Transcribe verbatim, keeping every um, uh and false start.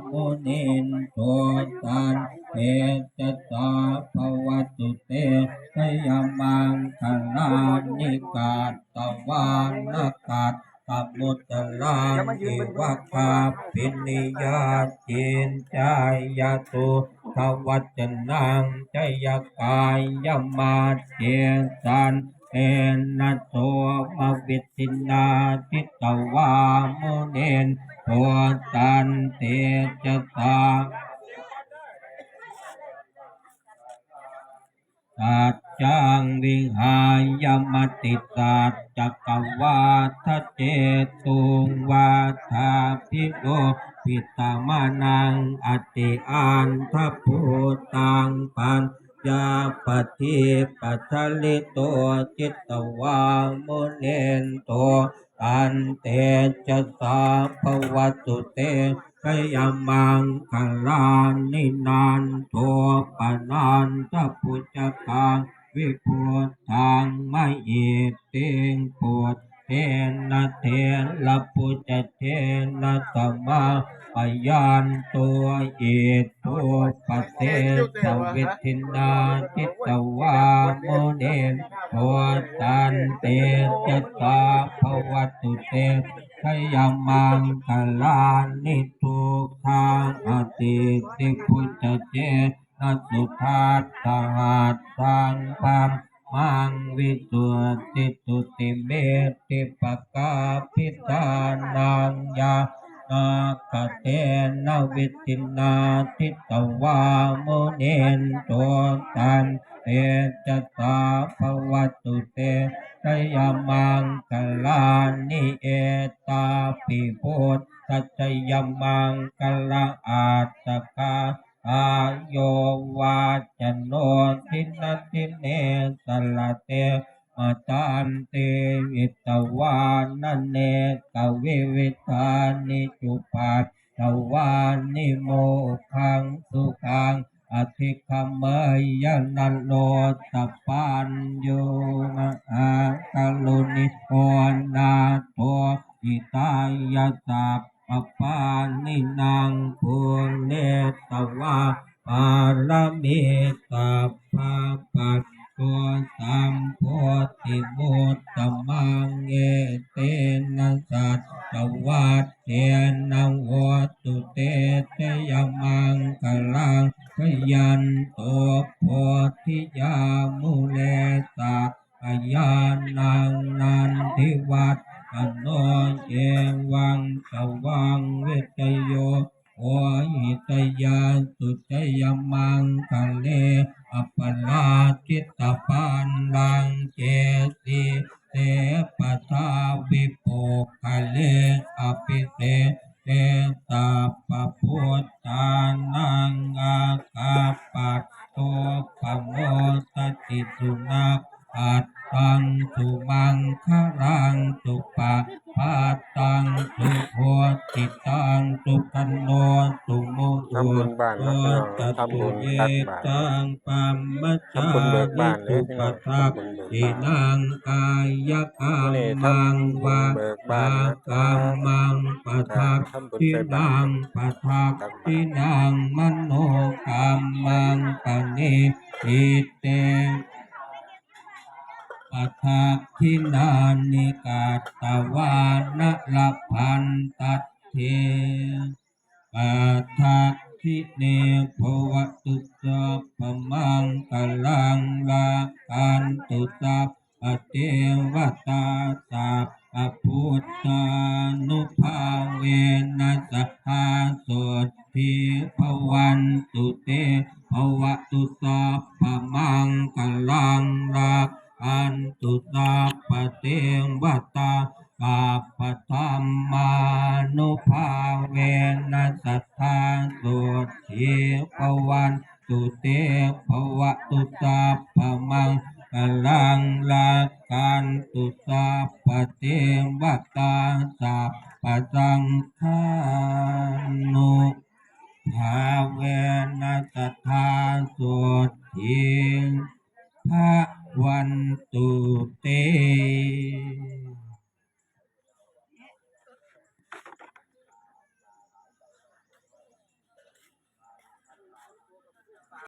munindo taṃ tejasā bhavatu te jayamaṅgalāni. Katvāna kaṭṭhamudaraṃ iva gabbhinīyā ciñcāya duṭṭhavacanaṃ janakāyamajjhe santena somavidhinā jitavā munindo taṃ tejasā saccaṃ vihāya matisaccakavādaketuṃ vādābhiropitamanaṃ atiandhabhūtaṃ paññāpadīpajalito jitavā munindo taṃ tejasā bhavatu te jayamaṅgalāni. Nandopanandabhujagaṃ vibudhaṃ mahiddhiṃ puttena therabhujagena damāpayanto iddhūpadesavidhinā jitavā munindo taṃ tejasā bhavatu te jayamaṅgalāni. Duggāhadiṭṭhibhujagena sudaṭṭhahatthaṃ brahmaṃ visuddhijutimiddhibakābhidhānaṃ ñāṇāgadena vidhinā jitavā munindo taṃ tejasā bhavatu te jayamaṅgalāni. Etāpi buddhajayamaṅgalaaṭṭhagāthā yo vācano dinadine sarate matandī hitvānanekavividhāni cupaddavāni mokkhaṃ sukhaṃ adhigameyya naro sapañño. Mahākāruṇiko nātho hitāya sabbapāṇinaṃ pūretvā pāramī sabbā patto sambodhimuttamaṃ. Etena saccavajjena hotu te jayamaṅgalaṃ. Jayanto bodhiyā mūle sakyānaṃ nandivaḍḍhano evaṃ tvaṃ vijayo hohi jayassu jayamaṅgale. Aparājitapallaṅke sīse paṭhavipokkhare abhiseke sabbabuddhānaṃ aggappatto pamodati. Sunakkhattaṃ sumaṅgalaṃ supabhātaṃ suhuṭṭhitaṃ sukhaṇo ทำบุญบ้านนะพี่น้องนะ sumuhutto ca ทำบุญตักบาตร suyiṭṭhaṃ ทำบุญเบิกบ้านเด้อพี่น้อง brahmacārisu ทำบุญเบิกบ้าน padakkhiṇaṃ มื้อนี้ทำบุญเบิกบ้านนะ kāyakammaṃ vācākammaṃ ทำบุญใส่บาตร padakkhiṇaṃ padakkhiṇaṃ manokammaṃ paṇidhī te padakkhiṇāni katvāna labhantatthe padakkhiṇe. Bhavatu sabbamaṅgalaṃ rakkhantu sabbadevatā sabbabuddhānubhāvena sadā sotthī bhavantu te. Bhavatu sabbamaṅgalaṃ rakkhantu sabbadevatā sabbadhammānubhāvena sadā sotthī bhavantu te. Bhavatu sabbamaṅgalaṃ rakkhantu sabbadevatā sabbasaṅghānu